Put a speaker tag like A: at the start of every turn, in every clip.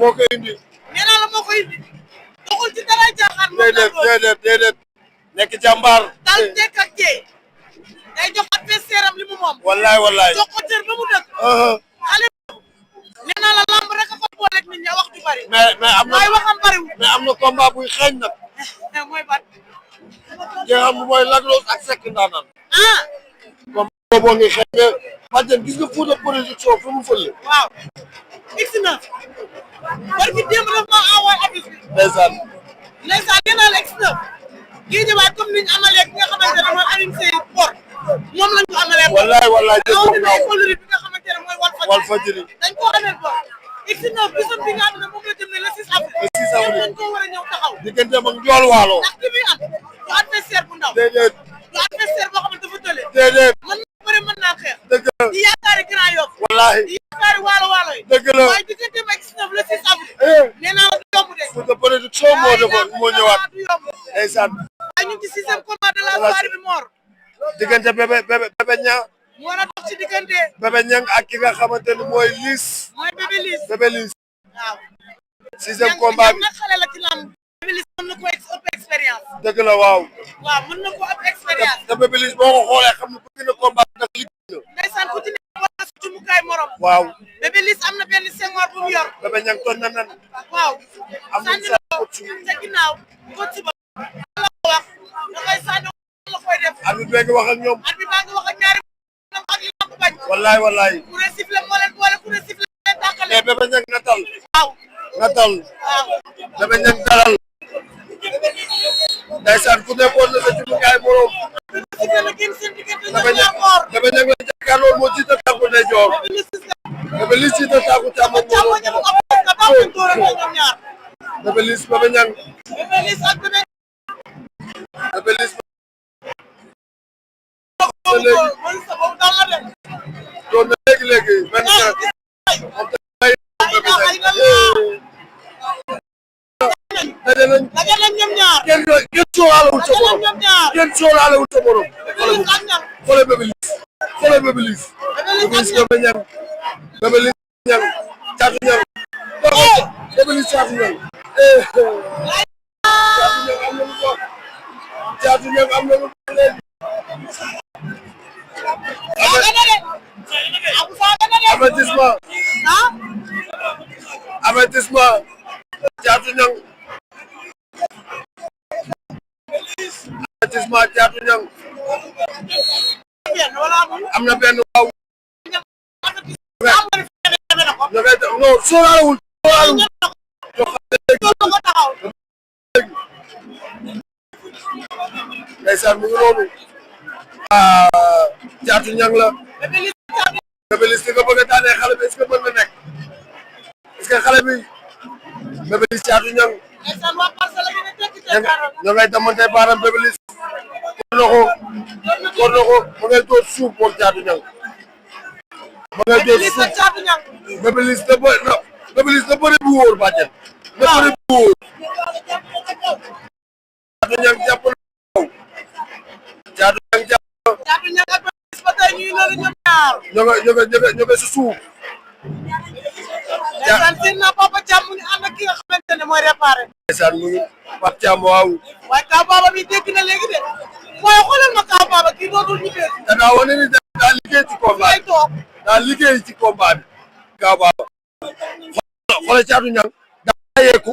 A: moo ko indi.
B: nee naa la moo ko indi. doxul ci dara jaaxaan.
A: déedéet nekk jàmbaar.
B: daal tekk ak jee. day jox adversaire am li mu moom.
A: wallaay
B: jox ko cër ba mu dëkk. xale nee naa la lamb rek a ko booleeg nit ñi wax ju bari.
A: mais am na
B: waaye waxam bariwul.
A: mais am na combat buy xeeñ nag.
B: mooy ban.
A: ki nga xam ne mooy Lac Rose ak Seck Ndanane. combat boobu ngi xeeñ mais Badiane gis nga Fouta production fu mu fële.
B: waaw. X9. barki démb daf maa envoyé affiche bi.
A: ndeysaan
B: nee naa la X9. kii ñëwaat comme ni ñu amalee ki nga xamante ne mooy Alioune Seye Sport moom la ñu amalee.
A: wallaay
B: rawatina école bi nga xamante ne mooy
A: Walfadjri
B: dañ koo amee bor. X9 bisam bi nga xam ne moom la jëm ne le 6 avril.
A: le 6 avril
B: dañ koo war a ñëw taxaw.
A: digganteem ak Ndiol Waalo.
B: ndax ki muy am du adversaire bu ndaw.
A: déedéet
B: du adversaire boo xamante dafa tële.
A: déedéet
B: mën naa bëre mën naa xeex.
A: dëgg la
B: di yaakaari Grand Yoff.
A: wallaahi
B: di yaakaari waalo yi.
A: dëgg la
B: waaye digganteem ak X9 le 6 avril. nee naa la du yomb de.
A: Fouta production moo ñëwaat
B: du yomb.
A: ndeysaan
B: waaye ñu ngi ci 6e combat de la soirée bi Mor.
A: diggante bébé ña
B: mu war a dox ci diggante.
A: bébé ñang ak ki nga xamante ni mooy Liss.
B: mooy
A: bébé Liss.
B: waaw.
A: 6e combat bi
B: nag xale la ci lamb. bébé Liss mën na ko ëpp expérience.
A: dëgg la waaw.
B: waaw mën na ko ëpp expérience.
A: te bébé Liss boo ko xoolee xam ne bëgg na combat ndax liggéey na.
B: ndeysaan ku ci nekk war na su mukaay morom.
A: waaw.
B: bébé Liss am na benn sengoor bu mu yor.
A: bébé ñang toon na nan.
B: waaw.
A: am na
B: sànni na ko ca ginnaaw. ko ci ba. la ko wax. da koy sànni la koy def.
A: arbitre bi ngi wax ak ñoom.
B: arbitre baa ngi wax ak ñaari ak li lamb bañ.
A: wallaay.
B: ku ne sifflé moo leen boole ku ne sifflé leen tàqale.
A: mais bébé ñang na tal.
B: waaw. waaw.
A: bébé ñang dalal. ndeysaan ku nekkoon na sa ci mukaay morom. bébé ñang la jàkkaarloo moo jiite tànku ndeyjoor. bébé Liss jiite tànku càmmoñ bébé Liss bébé ñang. bébé Liss. doon na léegi benn daje nañ
B: ñoom ñaar.
A: kenn sóoraalewul sa borom kenn sóoraalewul sa borom. xoolal bébé Liss bébé Liss bébé ñang bébé Liss ñang caatu ñang bébé Liss caatu ñang caatu ñang am na lu léegi avertissement caatu ñang am na benn waaw non sóoraalewul ndeysaan mu ngi noonu caatu ñang la bébé Liss nga bëgg a daanee xale bi est-ce que mën na nekk est-ce que xale bi bébé Liss caatu ñang ñoo ngay damante baaram bébé Liss kor na ko ma ngay doon suuf moom caatu ñang ma ngay doon suuf bébé Liss na bëri bu wóor bàjjen na bëri bu wóor caatu ñang jàpp na caatu ñang jàpp ñoo nga si suuf
B: ndeysaan seen naa Papa Thiam mu ngi ànd ak ki nga xamante ne mooy réparé.
A: ndeysaan mu ngi Papa Thiam waaw.
B: waaye Kaw Baba bi dégg na léegi de waaye xoolal ma Kaw Baba kii dootul ñu dégg.
A: daa wane ni daa liggéey ci combat bi daa liggéey ci combat bi Kaw Baba. xoolal caatu ñang daa saayeeku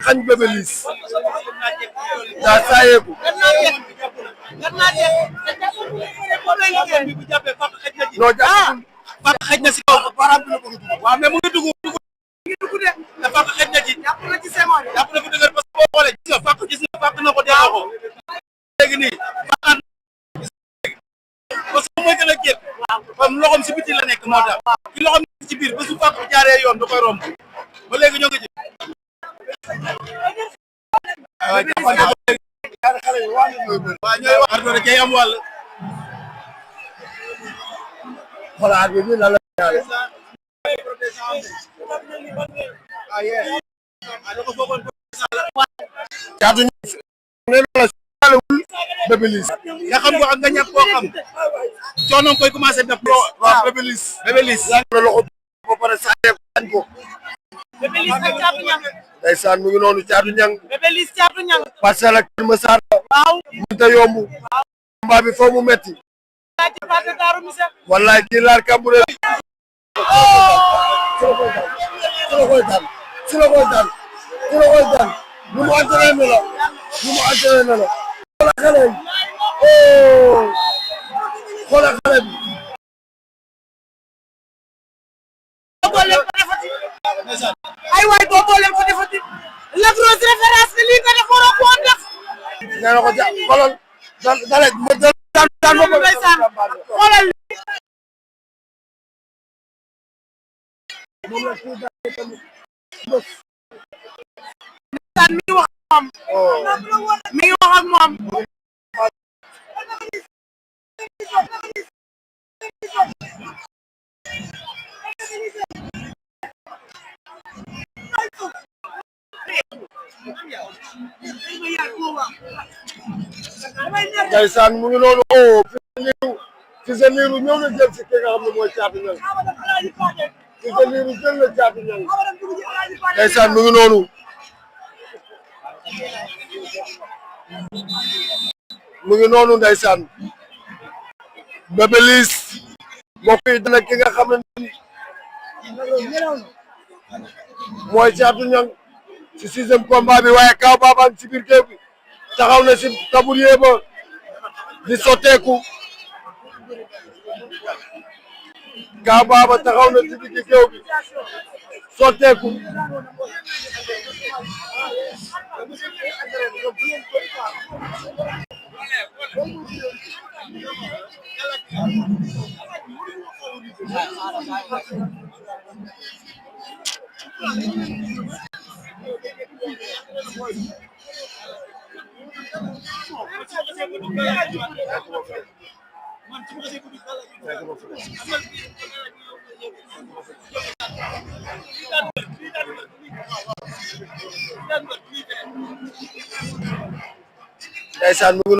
A: xañ bébé Liss daa saayeeku. non jàpp
C: Papa xëj na si kaw baaraam bi la bëgg a dugg waaw mais mu ngi dugg de te Papa xëj na ci jàpp na ci seen jàpp na fi dëgër parce que boo xoolee gis nga Papa gis nga Papa na ko delloo ko léegi nii Papa parce que mooy gën a génn comme loxoom si biti la nekk moo tax ki loxoom nekk ci biir ba su Papa jaaree yoon da koy romb ba léegi ñoo ngi ci waaw ñooy wax arbitre kay am wàll
A: xoolal arbitre bi lan la ñaare caatu ñang nee na la sóoraalewul bébé Liss
C: nga xam ko ak nga ñàkk koo xam coono koy commencé def
A: waaw bébé Liss
C: bébé Liss
A: na loxo ba pare saayeeku xañ ko
B: Bébé Liss ak Thiatou Niang.
A: ndeysaan mu ngi noonu Thiatou Niang.
B: Bébé Liss Thiatou Niang.
A: Parcelles ak Kër Massar.
B: waaw.
A: mënut a yomb. combat bi foo mu metti. wallaay kii laar Cambérène. su la koy daan su la koy daan su la koy daan lu mu entraîné la lu mu entraîné la. xoolal xale yi xoolal xale bi.
B: ay waay boo boole ko defati la grosse référence que lii nga def waroo ko woon def.
A: nee na ko ja xoolal daan ba
B: xoolal. mi ngi wax ak moom. mi ngi wax ak moom.
A: ndeysaan mu ngi noonu Fils de Lirou ñëw na jël si ki nga xam ne mooy Thiatou Niang Fils de Lirou jël na Thiatou Niang ndeysaan mu ngi noonu mu ngi noonu ndeysaan Bébé Liss mbokk yi dina ki nga xam ne mooy Thiatou Niang ci 6e combat bi waaye Kaw Baba ci biir géew bi taxaw na si tabourier ba di sotteeku Kaw Baba taxaw na ci digg géew bi sotteeku ndeysaan mu ngi